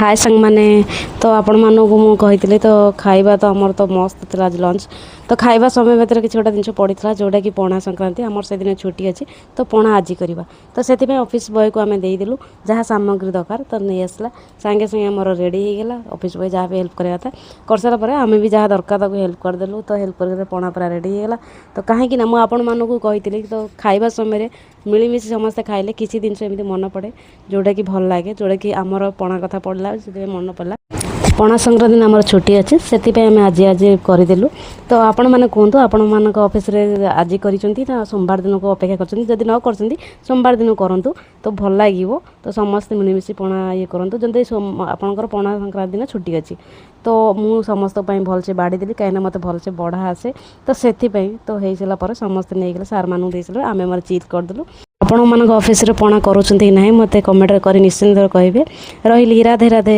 ହାଏ ସାଙ୍ଗମାନେ, ତ ଆପଣମାନଙ୍କୁ ମୁଁ କହିଥିଲି ତ, ଖାଇବା ତ ଆମର ତ ମସ୍ତ ଥିଲା ଆଜି ଲଞ୍ଚ। ତ ଖାଇବା ସମୟ ଭିତରେ କିଛି ଗୋଟେ ଜିନିଷ ପଡ଼ିଥିଲା, ଯେଉଁଟାକି ପଣା ସଂକ୍ରାନ୍ତି, ଆମର ସେଦିନ ଛୁଟି ଅଛି, ତ ପଣା ଆଜି କରିବା। ତ ସେଥିପାଇଁ ଅଫିସ୍ ବୟକୁ ଆମେ ଦେଇଦେଲୁ ଯାହା ସାମଗ୍ରୀ ଦରକାର। ତ ନେଇ ଆସିଲା, ସାଙ୍ଗେ ସାଙ୍ଗେ ଆମର ରେଡ଼ି ହେଇଗଲା। ଅଫିସ୍ ବୟ ଯାହା ବି ହେଲ୍ପ କରିବା କଥା କରିସାରିଲା ପରେ ଆମେ ବି ଯାହା ଦରକାର ତାକୁ ହେଲ୍ପ କରିଦେଲୁ। ତ ହେଲ୍ପ କରିଦେଲେ, ପଣା ପୁରା ରେଡ଼ି ହେଇଗଲା। ତ କାହିଁକି ନା ମୁଁ ଆପଣମାନଙ୍କୁ କହିଥିଲି, ତ ଖାଇବା ସମୟରେ ମିଳିମିଶି ସମସ୍ତେ ଖାଇଲେ କିଛି ଜିନିଷ ଏମିତି ମନେ ପଡ଼େ ଯେଉଁଟାକି ଭଲ ଲାଗେ, ଯେଉଁଟାକି ଆମର ପଣା କଥା ପଡ଼ିଲା, ସେଥିପାଇଁ ମନେ ପଡ଼ିଲା। ପଣା ସଂକ୍ରାନ୍ତି ଦିନ ଆମର ଛୁଟି ଅଛି, ସେଥିପାଇଁ ଆମେ ଆଜି ଆଜି କରିଦେଲୁ। ତ ଆପଣମାନେ କୁହନ୍ତୁ, ଆପଣମାନଙ୍କ ଅଫିସରେ ଆଜି କରିଛନ୍ତି ନା ସୋମବାର ଦିନକୁ ଅପେକ୍ଷା କରିଛନ୍ତି? ଯଦି ନ କରିଛନ୍ତି, ସୋମବାର ଦିନ କରନ୍ତୁ, ତ ଭଲ ଲାଗିବ। ତ ସମସ୍ତେ ମିଳିମିଶି ପଣା ଇଏ କରନ୍ତୁ, ଯେମିତି ଆପଣଙ୍କର ପଣା ସଂକ୍ରାନ୍ତି ଦିନ ଛୁଟି ଅଛି। ତ ମୁଁ ସମସ୍ତଙ୍କ ପାଇଁ ଭଲସେ ବାଢ଼ିଦେଲି, କାହିଁକିନା ମୋତେ ଭଲସେ ବଢ଼ା ଆସେ, ତ ସେଥିପାଇଁ। ତ ହେଇସାରିଲା ପରେ ସମସ୍ତେ ନେଇଗଲେ, ସାର୍ମାନଙ୍କୁ ଦେଇସାରିଲା, ଆମେ ଆମର ଚିଲ୍ କରିଦେଲୁ। ଆପଣମାନଙ୍କ ଅଫିସରେ ପଣା କରୁଛନ୍ତି କି ନାହିଁ, ମୋତେ କମେଣ୍ଟରେ କରି ନିଶ୍ଚିନ୍ତ କହିବେ। ରହିଲି, ରାଧେ ରାଧେ।